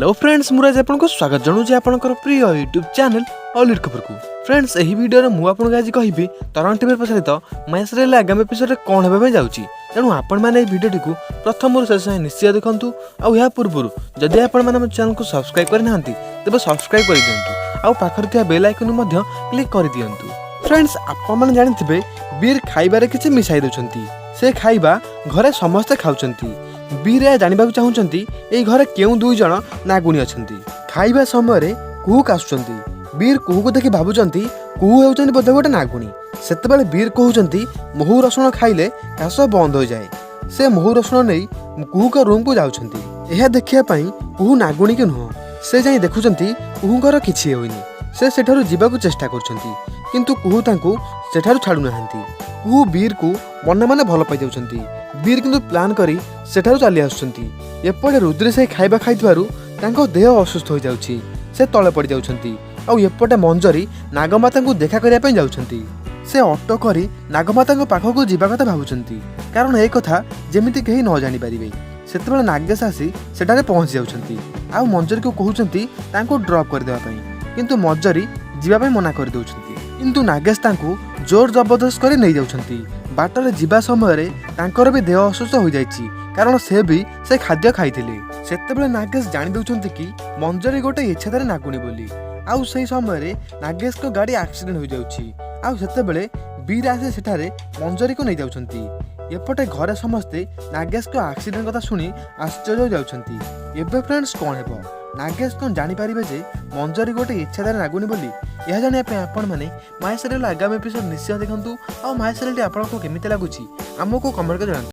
Hello friends, ମୁଁ ଆଜି ଆପଣଙ୍କୁ ସ୍ୱାଗତ ଜଣାଉଛି ଆପଣଙ୍କର ପ୍ରିୟ ୟୁଟ୍ୟୁବ୍ ଚ୍ୟାନେଲ୍ ଅଲିଉଡ୍ ଖବରକୁ। ଫ୍ରେଣ୍ଡସ୍, ଏହି ଭିଡ଼ିଓରେ ମୁଁ ଆପଣଙ୍କୁ ଆଜି କହିବି ତରଙ୍ଗ ଟିଭିରେ ପ୍ରସାରିତ ମାୟା ସିରିଏଲ୍ ଆଗାମୀ ଏପିସୋଡ଼ରେ କ'ଣ ହେବା ପାଇଁ ଯାଉଛି। ତେଣୁ ଆପଣମାନେ ଏହି ଭିଡ଼ିଓଟିକୁ ପ୍ରଥମରୁ ଶେଷ ଯାଏଁ ନିଶ୍ଚୟ ଦେଖନ୍ତୁ। ଆଉ ଏହା ପୂର୍ବରୁ ଯଦି ଆପଣମାନେ ଆମ ଚ୍ୟାନେଲକୁ ସବସ୍କ୍ରାଇବ୍ କରିନାହାନ୍ତି, ତେବେ ସବସ୍କ୍ରାଇବ୍ କରିଦିଅନ୍ତୁ ଆଉ ପାଖରେ ଥିବା ବେଲ୍ ଆଇକନ୍ ମଧ୍ୟ କ୍ଲିକ୍ କରିଦିଅନ୍ତୁ। ଫ୍ରେଣ୍ଡସ୍, ଆପଣମାନେ ଜାଣିଥିବେ ବୀର ଖାଇବାରେ କିଛି ମିଶାଇ ଦେଉଛନ୍ତି। ସେ ଖାଇବା ଘରେ ସମସ୍ତେ ଖାଉଛନ୍ତି। ବୀର ଏହା ଜାଣିବାକୁ ଚାହୁଁଛନ୍ତି, ଏଇ ଘରେ କେଉଁ ଦୁଇ ଜଣ ନାଗୁଣୀ ଅଛନ୍ତି। ଖାଇବା ସମୟରେ କୁହୁ ଆସୁଛନ୍ତି। ବୀର କୁହୁକୁ ଦେଖି ଭାବୁଛନ୍ତି, କୁହୁ ହେଉଛନ୍ତି ବୋଧେ ଗୋଟେ ନାଗୁଣୀ। ସେତେବେଳେ ବୀର କହୁଛନ୍ତି, ମହୁ ରସୁଣ ଖାଇଲେ କାଶ ବନ୍ଦ ହୋଇଯାଏ। ସେ ମହୁ ରସୁଣ ନେଇ କୁହୁଙ୍କ ରୁମକୁ ଯାଉଛନ୍ତି ଏହା ଦେଖିବା ପାଇଁ, କୁହୁ ନାଗୁଣୀ କି ନୁହଁ। ସେ ଯାଇ ଦେଖୁଛନ୍ତି, କୁହୁଙ୍କର କିଛି ହୋଇନି। ସେ ସେଠାରୁ ଯିବାକୁ ଚେଷ୍ଟା କରୁଛନ୍ତି, କିନ୍ତୁ କୁହୁ ତାଙ୍କୁ ସେଠାରୁ ଛାଡ଼ୁନାହାନ୍ତି। କୁହୁ ବୀରକୁ ମନେ ମନେ ଭଲ ପାଇଯାଉଛନ୍ତି। ବୀର କିନ୍ତୁ ପ୍ଲାନ୍ କରି ସେଠାରୁ ଚାଲି ଆସୁଛନ୍ତି। ଏପଟେ ରୁଦ୍ରି ସେହି ଖାଇବା ଖାଇଥିବାରୁ ତାଙ୍କ ଦେହ ଅସୁସ୍ଥ ହୋଇଯାଉଛି। ସେ ତଳେ ପଡ଼ିଯାଉଛନ୍ତି। ଆଉ ଏପଟେ ମଞ୍ଜରୀ ନାଗମାତାଙ୍କୁ ଦେଖା କରିବା ପାଇଁ ଯାଉଛନ୍ତି। ସେ ଅଟୋ କରି ନାଗମାତାଙ୍କ ପାଖକୁ ଯିବା କଥା ଭାବୁଛନ୍ତି, କାରଣ ଏ କଥା ଯେମିତି କେହି ନ ଜାଣିପାରିବେ। ସେତେବେଳେ ନାଗେଶ ଆସି ସେଠାରେ ପହଞ୍ଚି ଯାଉଛନ୍ତି ଆଉ ମଞ୍ଜରୀକୁ କହୁଛନ୍ତି ତାଙ୍କୁ ଡ୍ରପ୍ କରିଦେବା ପାଇଁ। କିନ୍ତୁ ମଞ୍ଜରୀ ଯିବା ପାଇଁ ମନା କରିଦେଉଛନ୍ତି। କିନ୍ତୁ ନାଗେଶ ତାଙ୍କୁ ଜୋର ଜବରଦସ୍ତ କରି ନେଇଯାଉଛନ୍ତି। ବାଟରେ ଯିବା ସମୟରେ ତାଙ୍କର ବି ଦେହ ଅସୁସ୍ଥ ହୋଇଯାଇଛି, କାରଣ ସେ ବି ସେ ଖାଦ୍ୟ ଖାଇଥିଲେ। ସେତେବେଳେ ନାଗେଶ ଜାଣି ଦେଉଛନ୍ତି କି ମଞ୍ଜରୀ ଗୋଟେ ଇଚ୍ଛାଧାରୀ ନାଗୁଣୀ ବୋଲି। ଆଉ ସେଇ ସମୟରେ ନାଗେଶଙ୍କ ଗାଡ଼ି ଆକ୍ସିଡେଣ୍ଟ ହୋଇଯାଉଛି। ଆଉ ସେତେବେଳେ ବୀର ଆସି ସେଠାରେ ମଞ୍ଜରୀକୁ ନେଇଯାଉଛନ୍ତି। ଏପଟେ ଘରେ ସମସ୍ତେ ନାଗେଶଙ୍କ ଆକ୍ସିଡେଣ୍ଟ କଥା ଶୁଣି ଆଶ୍ଚର୍ଯ୍ୟ ହୋଇଯାଉଛନ୍ତି। ଏବେ ଫ୍ରେଣ୍ଡସ୍, କ'ଣ ହେବ? ନାଗେଶ କ'ଣ ଜାଣିପାରିବେ ଯେ ମଞ୍ଜରୀ ଗୋଟେ ଇଚ୍ଛାଧାରୀ ନାଗୁଣୀ ବୋଲି? ଏହା ଜାଣିବା ପାଇଁ ଆପଣମାନେ ମାୟା ସିରିଏଲ୍ ଆଗାମୀ ଏପିସୋଡ଼ ନିଶ୍ଚୟ ଦେଖନ୍ତୁ। ଆଉ ମାୟା ସିରିଏଲ୍ଟି ଆପଣଙ୍କୁ କେମିତି ଲାଗୁଛି, ଆମକୁ କମେଣ୍ଟ କରି ଜଣାନ୍ତୁ।